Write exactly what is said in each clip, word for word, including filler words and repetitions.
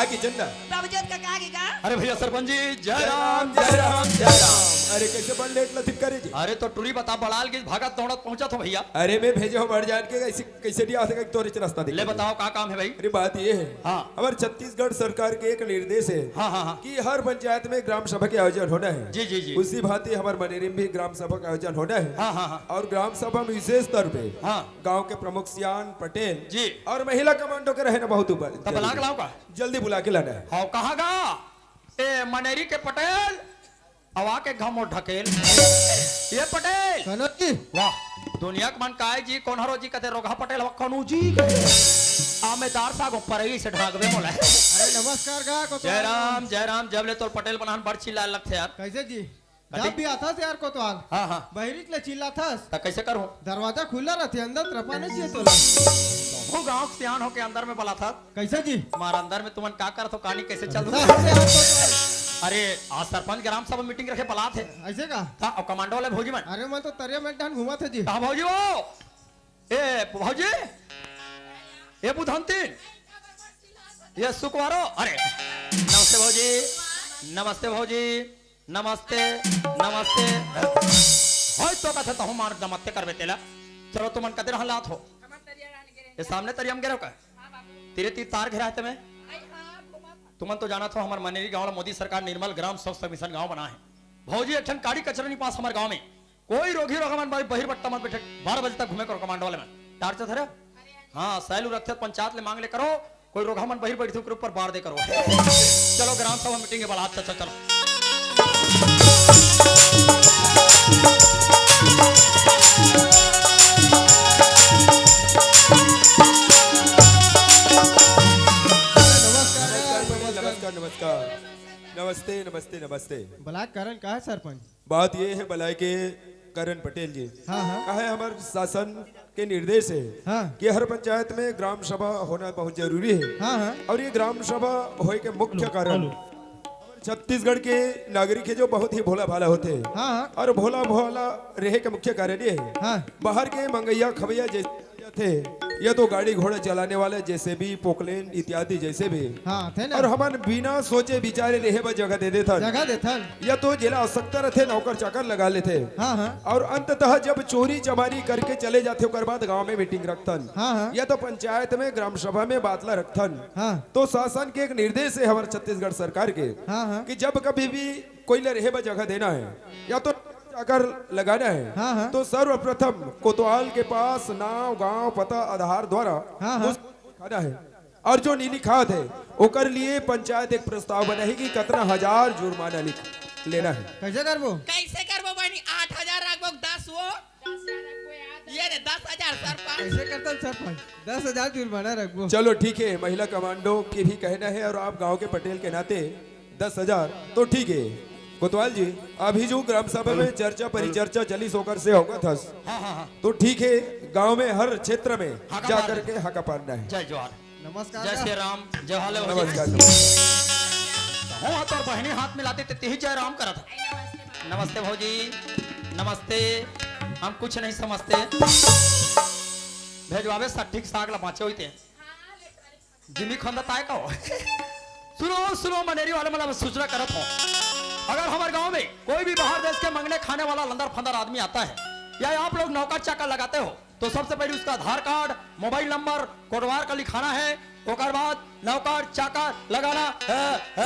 Kitchen ना। प्रभुजोत का कहा गया? अरे भैया सरपंच जी, जय राम, जय राम, जय राम। अरे कैसे बड़ लेट लथिक करे जी? अरे तो टुरी बता बड़ाल की भागत दौड़त पहुंचा था भैया। अरे मैं भेजे हूँ बड़ जान के, कैसे, कैसे नहीं आ सका तोरे च रास्ता दिखा ले दे। बताओ का काम है भाई? अरे बात ये है, हाँ। हमारे छत्तीसगढ़ सरकार के एक निर्देश है हाँ, हाँ, हाँ। कि हर पंचायत में ग्राम सभा के आयोजन होना है। जी, जी, जी। उसी भांति हमारे मनेरी में भी ग्राम सभा का आयोजन होना है। हाँ, हाँ, हाँ। और ग्राम सभा में विशेष तौर पे हाँ। गांव के प्रमुख सियान पटेल जी। और महिला कमांडो के रहना बहुत ऊपर तब बना के लाओ का? जल्दी बुला के लाना है। हाँ, कहाँ गा? ए, मनेरी के पटेल, अवा के घमो ढकेल। ये पटेल। कनो जी। वाह, दुनिया के मन काय जी, कोन हरो जी कते रोगहा पटेल, हवा कनु जी। आ मैं दार सागो परई से ढाकबे मोला। अरे नमस्कार गा, कोतवाल। जय राम, जय राम, जब ले तोर पटेल बनान बड़ चिल्ला लगथे यार। कैसे जी? कथी? जब भी आथस यार कोतवाल, हाँ, हाँ। बहिरी ले चिल्लाथस। त कैसे करूँ? दरवाजा खुला रहथे, अंदर तरपा नहीं चाहिए तोला। तहूँ गाँव के सियान होके अंदर में बलाथस। कैसे जी? मार अंदर में तुमन का करत हो, कहानी कैसे चल रही? अरे, आज सरपंच ग्राम सभा मीटिंग रखे बलात हे। ऐसे का? हाँ, और कमांडो वाले भौजी मन। अरे, मैं तो तरिया में डान घूमत हे जी। कहाँ भौजी हो? ए, भौजी? ए, बुधंतीन? ये सुकवारो? अरे, नमस्ते भौजी। नमस्ते भौजी। नमस्ते, नमस्ते। होय तो कथे तहूँ मार नमस्ते करबे तेला। चलो तुमन कते रहन लात हो? ये सामने तरिया में गिरो का? तेरे तीर तार घेरा है तमे? तुमन तो जानत हो हमर मनेरी गाँव ला मोदी सरकार निर्मल ग्राम स्वच्छ मिशन गाँव बना है। भौजी एक ठन काड़ी कचरा नहीं पास हमर गाँव में। कोई रोगी रोगा मन बहिर बट्टा मत बैठे, बारह बजे तक घूमे करो कमांडो वाले मन। टार्चर धरे? हाँ, सैलू रखते पंचायत ले मांग ले करो, कोई रोगहा मन बहिर बैठे ओकरे ऊपर बार दे करो। चलो ग्राम सभा मीटिंग के बलात, चलो, चलो। नमस्कार, नमस्कार, नमस्कार। नमस्ते, नमस्ते, नमस्ते। बलात कारण का है सरपंच? बात ये है बलाय के करण पटेल जी। हाँ, हाँ। का है हमारे शासन के निर्देश है हाँ। कि हर पंचायत में ग्राम सभा होना बहुत जरूरी है। हाँ, हाँ। और ये ग्राम सभा होए के मुख्य कारण छत्तीसगढ़ के नागरिक है जो बहुत ही भोला भाला होते हैं। हाँ, हाँ। और भोला भाला रहे के मुख्य कारण ये है हाँ। बाहर के मंगैया खवैया जैसे थे, या तो गाड़ी घोड़ा चलाने वाले जैसे भी पोकलेन इत्यादि जैसे भी हाँ, थे ना। और हमन बिना सोचे विचारे रहे बर जगह दे देथन। जगह देथन। या तो जेला आवश्यकता रहथे नौकर चाकर लगा लेथे। हाँ, हाँ। और अंततः जब चोरी चमारी करके चले जाथे ओकर बाद गांव में मीटिंग रखथन। हाँ, हाँ। या तो पंचायत में ग्राम सभा में बात ला रखथन। हाँ। तो शासन के एक निर्देश है हमारे छत्तीसगढ़ सरकार के हाँ, हाँ। कि जब कभी भी कोई ला रहे बर जगह देना है या तो चाकर लगाना है हाँ, हाँ। तो सर्वप्रथम कोतवाल के पास नाम, गांव, पता, आधार द्वारा हाँ, हाँ। उस खाना है और जो नी लिखात है ओकर लिए पंचायत एक प्रस्ताव बनाही कि कतना हजार जुर्माना लिख लेना है। कैसे करबो? कैसे करबो बहनी? आठ हजार रखबो, दस वो? ये रे, दस हजार सरपंच। कैसे करता सरपंच? दस हजार जुर्माना रखबो। चलो ठीक है, महिला कमांडो के भी कहना है और आप गांव के पटेल के नाते दस हजार तो ठीक है। कोतवाल जी, अभी जो ग्राम सभा में चर्चा परिचर्चा चली ओकर से होगा था हाँ, हाँ, हाँ। तो ठीक है, गांव में हर क्षेत्र में हाका जा मार करके हाका पारना है। जय जोहार। नमस्कार। जय श्री राम, जय हाले हो। नमस्कार, नमस्कार। हो तोर बहनी हाथ मिलाते ते तेही जय राम करत है। नमस्ते भौजी, नमस्ते। हम कुछ नहीं समझते। भेजवावे सट्ठी के साग ला बाँचे होइते। जिमी खंदा ताय का हो। सुनो, सुनो, मनेरी वाले मतलब सूचना करत हो। अगर हमारे गांव में कोई भी बाहर देश के मंगने खाने वाला लंदर फंदर आदमी आता है या आप लोग नौकर चाकर लगाते हो, तो सबसे पहले उसका आधार कार्ड, मोबाइल नंबर, कोटवार का लिखाना है, ओकर बाद नौकर चाकर लगाना है, है, है।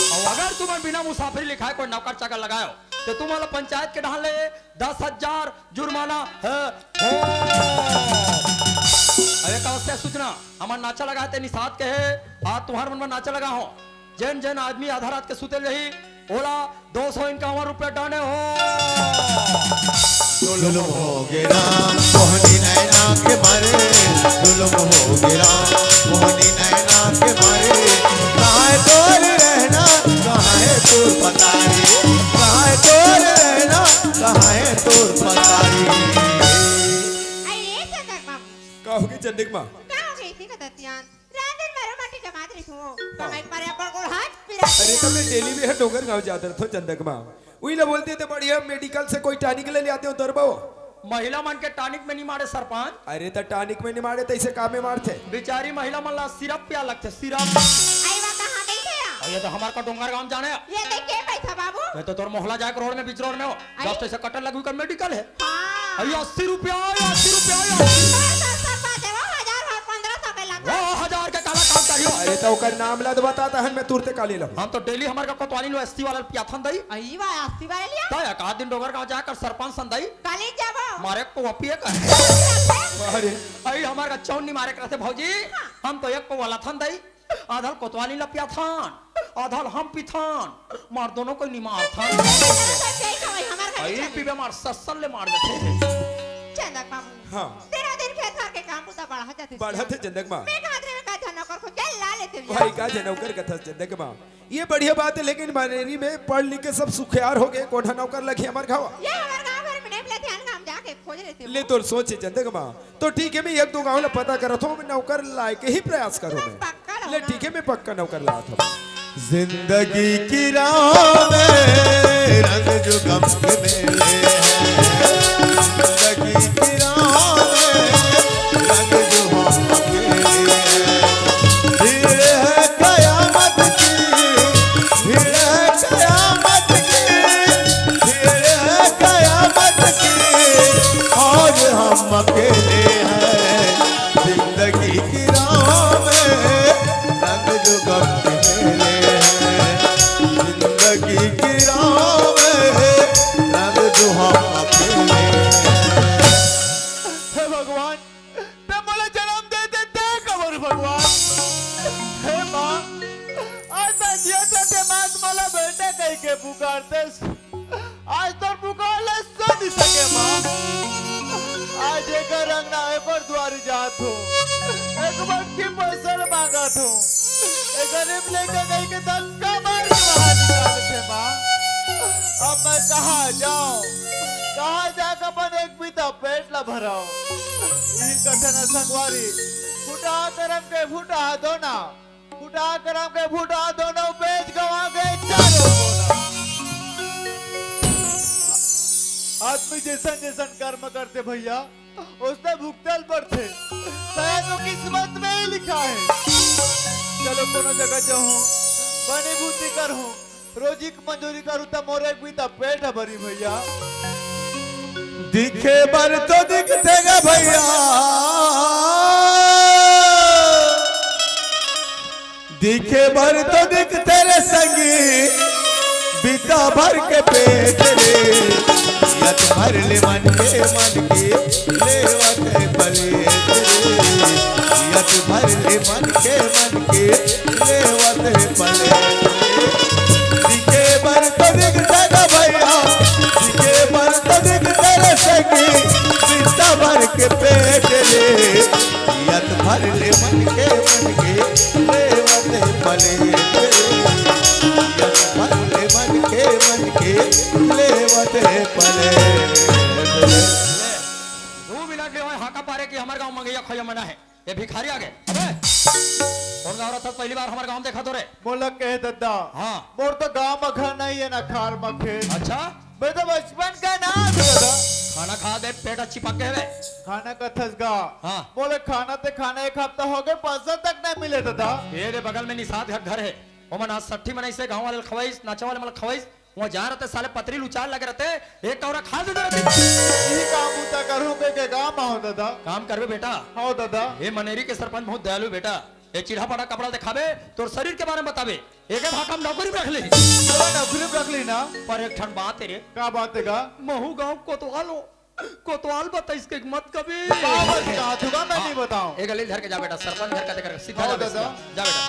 और अगर तुमन बिना मुसाफिरी लिखाए कोई नौकर चाकर लगायो, तो तुमन ला पंचायत के डहान ले दस हजार जुर्माना है। हो। अरे का से सूचना, हमर नाचा लगाए ते निषाद के है, आज तुहर मन में नाचा लगा हो। जेन जेन आदमी आधा रात के सुते रही, ओला दो सौ इक्यावन रुपया डाने हो। जुलुम हो गे राम, मोहनी नैना के मारे। जुलुम हो गे राम, मोहनी नैना के मारे। कहाँ है तोर रहना, कहाँ है तोर पतारी? कहाँ है तोर रहना, कहाँ है तोर पतारी? अरे, ये चंदक बाबू। का हो गे चंदक माँ? का हो गे इतनी का दतियान? रांधन मारो माटी जमात रही तू। कमाई पर अपन गोड़ हाथ पिरा अरे, तो मैं डेली में हर डोंगर गांव जाता रहता हूँ, चंदक माँ। वही ला बोलते थे, बढ़िया मेडिकल से कोई टॉनिक ले ले आते हो, दरबाओ। महिला मन के टॉनिक में नहीं मारे सरपंच। अरे त टॉनिक में नहीं मारे त इसे का में मारथे? बिचारी महिला मन ला सिरप पिया लगथे, सिरप। अई वा कहाँ गई थे या? अरे त हमर का डोंगरगांव जाने। ये देख के पैसा बाबू। मैं तो तोर मोहला जाए रोड में, बीच रोड में हो। अरे। जस्ट ऐसे कटर लगी कर मेडिकल है। हाँ। अरे अस्सी रुपया, अरे अस्सी रुपया, अरे अस्सी। सौ, सौ, सौ बात है, वो हजार और पन्द्रह सौ के लगा। वो हजार के काला काम करियो। अरे त ओकर नाम ला तो बता तहन मैं तुरते काली लहूँ। हम तो डेली हमर का कोतवाली लो अस्सी वाला पियाथन दई। अई वा अस्सी वाला लिया? त एक आध दिन डोंगरगांव जाकर सरपंच सन दई। काली जाबो। मारे को पिए कर। अरे। अई हमर का चौन नहीं मारे करथे भौजी। हम तो एक पौवा लाथन दई, आधल कोतवाली ला पियाथन, आधल हम पीथन। मार दोनों को नहीं मारथन। चंदक बाबू, अई पीबे मार सस्सल ले मार देथे। चंदक बाबू। हाँ। तेरा दिन खेत खार के काम बुता बढ़ा जाथे। बढ़ा थे चंदक माँ। मैं कहा तेरे का झन नौकर खोज के ला लेते हैं। भाई का झन नौकर कथा चंदक माँ। ये बढ़िया बात है, लेकिन मनेरी में पढ़ लिख के सब सुखियार हो गए, कोठा नौकर लगी हमार घावा। ये हमार गाँव घर में नहीं मिलते हैं, हम जाके खोज लेते हैं। ले तोर सोच है चंदक माँ। तो ठीक है, मैं एक दो गाँव ला पता करत हूँ, मैं नौकर लाए के ही प्रयास करूँ मैं। पक्का लाऊँ ले ना। ठीक है, मैं पक्का नौकर लात हूँ। जिंदगी की राह में रंग जो गम के मेले हैं, जिंदगी की राह में रंग जो हम अकेले हैं। भीड़ है कयामत की, भीड़ है कयामत की, भीड़ है कयामत की, और हम अकेले हैं। जिंदगी की राह में रंग जो गम के मेले हैं, जिंदगी की राह में रंग जो हम अकेले हैं। हे भगवान, ते मोला जन्म दे दे, ते कबर भगवान। हे माँ, आज मैं जिया चाहते माँ मोला बेटा कह के पुकारते। आज तोर पुकार ले सुन सके माँ। आज एकर अंगना एकर दुआरी जात हूँ, एक मटकी पैसा मांगत हूँ। ए गरीब लइका कहि के धक्का मार के बाहर निकाल देथे माँ। अब मैं कहाँ जाऊँ, कहाँ जाके अपन एक बीता पेट ला भराऊँ? ई कथन संगवारी, फुटहा करम के फुटहा दोना, फुटहा करम के फुटहा दोनों बेच गवा के चारों कोना। आदमी जैसन जैसन कर्म करथे भैया, उसने भुगतल पड़थे। शायद वो किस्मत में ही लिखा है। चलो कोनो जगह जाहूँ, बनी भूती करहूँ, रोजी के मजूरी करूँ त मोर एक बीता पेट ह भरी भैया। दिखे बर तो दिखथे गा भैया, दिखे बर तो दिखथे रे संगी, बीता भर के पेट रे। यत भर ले मन के मन के लेवत हे पलेट रे। यत भर ले मन के मन के लेवत हे पलेट रे। दिखे बर तो दिखथे गा भैया, दिखे बर तो दिखथे रे संगी, बीता भर के पेट रे। यत भर ले मन के मन के लेवत हे पलेट रे। यत भर ले मन के मन के लेवत हे पलेट रे। दू मिनट ले होय हाका पारे कि हमर गांव मंगैया खोया मना है। ये भिखारी आ गए। अबे, कौन गाँव रहता पहली बार हमर गांव देखा तो रे? मोला कहे दद्दा। हाँ। मोर तो गांव म घर नहीं है ना खार म खेत। अच्छा। मैं तो बचपन का नाम है दादा। खाना खा दे, पेट अच्छी पक गए बे। खाना कथस गा। हाँ। बोले खाना ते खाना एक हफ्ता हो गए, पैसा तक नहीं मिले दादा। ये दे बगल में निषाद घर, घर है। ओमन आज सट्ठी मनाइस हे, गाँव वाले ल खवाइस, नाचा वाले मन ल खवाइस। वहाँ जा रहते साले पतरी लुचार लगे रहते, एक कौरा खा देते रहते। यही काम बूता करूँ के, के गाँव में हो दादा। काम करबे बेटा। हो दादा। ये मनेरी के सरपंच बहुत दयालु बेटा। ये चिल्हा पड़ा कपड़ा दिखाबे, तोर शरीर के बारे में बताबे। एक भाखा में नौकरी में रख ले। चलो नौकरी में रख ली ना। पर एक ठन बात है रे। का बात है गा? महू गाँव कोतवाल हो। कोतवाल बताइस के मत कभी। बाबा जी कहा तू का मैं नहीं बताऊं। एक गली धर के जा बेटा, सरपंच घर का देकर सीधा हाँ, जा बेटा, दादा। जा बेटा।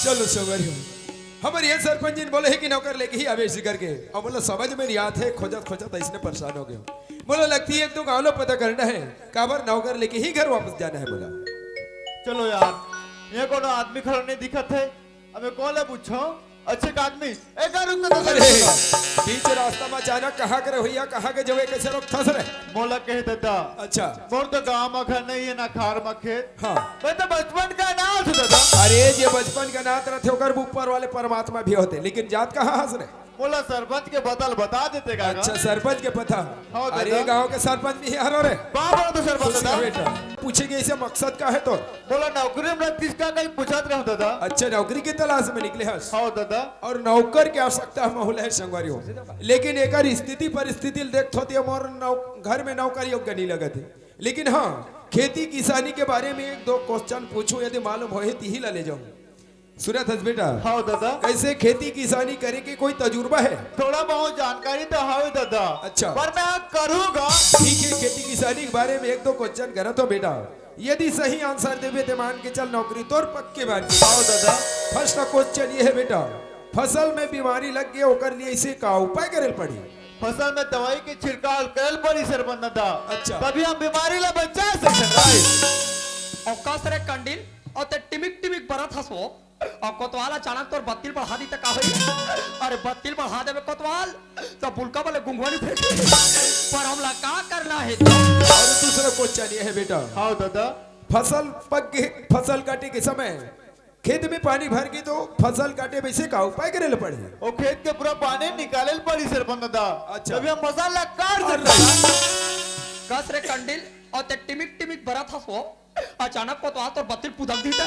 चलो सवारी हो। हमर ये सरपंच जी ने बोले है कि नौकर लेके ही आवे इसी करके। अब बोला समझ में नहीं आते, खोजत खोजत इसने परेशान हो गए। बोला लगती है एक तो गाँव लो पता करना है, काबर नौकर लेके ही घर वापस जाना है बोला। चलो यार, ये कोनो आदमी खड़ा नहीं दिखत है। अबे कौन है पूछो? अच्छे का आदमी, एक रुक तो अरे, बीच रास्ता में अचानक कहाँ के रहे भैया, कहाँ के जवे, कैसे रोकथस रे? मोला कहे दादा। अच्छा। मोर तो गांव म घर नहीं है, ना खार म खेत। हाँ। मैं तो बचपन का अनाथ हूँ दादा। अरे, जे बचपन के अनाथ रथे, ओकर ऊपर वाले परमात्मा भी होथे, लेकिन जात कहाँ हस रे? मोला सरपंच के पता ल बता देते काका। अच्छा, सरपंच के पता। हाँ, अरे, दादा। गांव के सरपंच भी हरो रे। बाप रे, तो सरपंच खुश दादा। रह बेटा। पूछे के इसे मकसद का है तो? मोला नौकरी में रखतीस का कहीं पूछत रहूं दादा। अच्छा, नौकरी की तलाश में निकले हस? हाँ दादा। और नौकर की आवश्यकता में होले है संगवारी हो, लेकिन एकर स्थिति परिस्थिति ल देखथो ते मोर नौ-, घर में नौकर योग्य नहीं लगत है। लेकिन हाँ, खेती किसानी के बारे में एक दो क्वेश्चन पूछूं, यदि मालूम होहे तिही ला ले जाऊं। सुरत हस बेटा? हाँ दादा। कैसे खेती किसानी करे के कोई तजुर्बा है? थोड़ा बहुत जानकारी तो हवे दादा। अच्छा। पर मैं करूँगा। ठीक है, खेती किसानी के बारे में एक दो क्वेश्चन करत हो बेटा। यदि सही आंसर देबे ते मान के चल नौकरी तोर पक्के बात। हाँ दादा। फर्स्ट क्वेश्चन ये है बेटा, फसल में बीमारी लग गई ओकर लिए इसे का उपाय करे ल पड़ी? फसल में दवाई के छिड़काव करे ल पड़ी सरपंच दादा। अच्छा। तभी हम बीमारी ला बचा सकते हैं। और कस रे कंडील, और ते टिमिक टिमिक बरत हस वो। अब कोतवाल अचानक तोर बत्ती ल बढ़ा दी त का होई? अरे बत्ती ल बढ़ा देबे कोतवाल, त बुलका वाले गुंगवानी फेंकी। पर हमला का करना है? और दूसरा क्वेश्चन ये है बेटा। हाँ दादा। फसल पक गई, फसल काटे के समय खेत में पानी भर गई तो फसल काटे वैसे का उपाय करे ल पड़ही? ओ खेत के पूरा पानी निकाले ल पड़ी सरपंच दादा। अच्छा। तभी हम फसल ला काट और सकते हैं। कस रे कंडील, और ते टिमिक टिमिक बरत हस वो। अचानक कोतवाल तोर बत्ती ल पुदक दी त।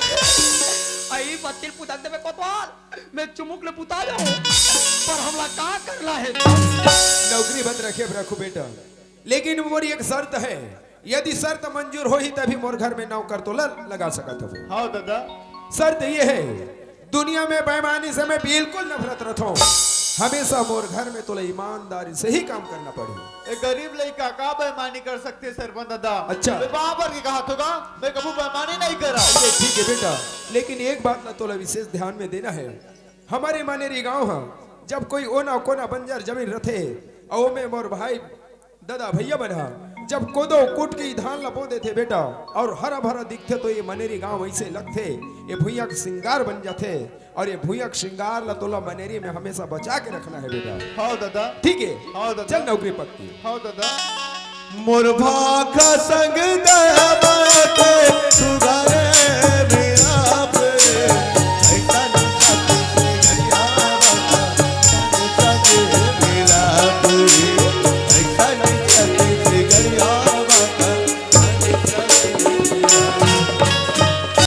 आई बत्ती ल पुदक देबे कोतवाल, मैं चुमुक ले बुता जाऊं। पर हमला का करना है? नौकरी बंद रखे रखू बेटा, लेकिन मोर एक शर्त है, यदि शर्त मंजूर होही तभी मोर घर में नौकर तोला लगा सकत हो। हाँ दादा। शर्त ये है, दुनिया में बेईमानी से मैं बिल्कुल नफरत रखता हूँ। हमेशा मोर घर में तोला ईमानदारी से ही काम करना पड़ी। ए गरीब लइका का बेईमानी कर सकथे सरपंच दादा? अच्छा। मैं बाबर के कहा थोगा, मैं कभू बेईमानी नहीं करा। ये ठीक है बेटा, लेकिन एक बात ला तोला विशेष ध्यान में देना है। हमर मनेरी गांव ह, जब कोई ओना कोना बंजर जमीन रथे, अउ ओमे मोर भाई दादा भैया मन ह जब कोदो कूट के धान ल बो देथे बेटा, अउ हरा भरा दिखथे तो ये मनेरी गांव ऐसे लगथे, ये भुइयां के श्रृंगार बन जाथे। अउ ये भुइयां के श्रृंगार ल तोला मनेरी में हमेशा बचा के रखना है बेटा। हाँ दादा। ठीक है? हाँ दादा। चल नौकरी पक्की। हाँ दादा। मोर भाखा संग दया बाटे, सुधार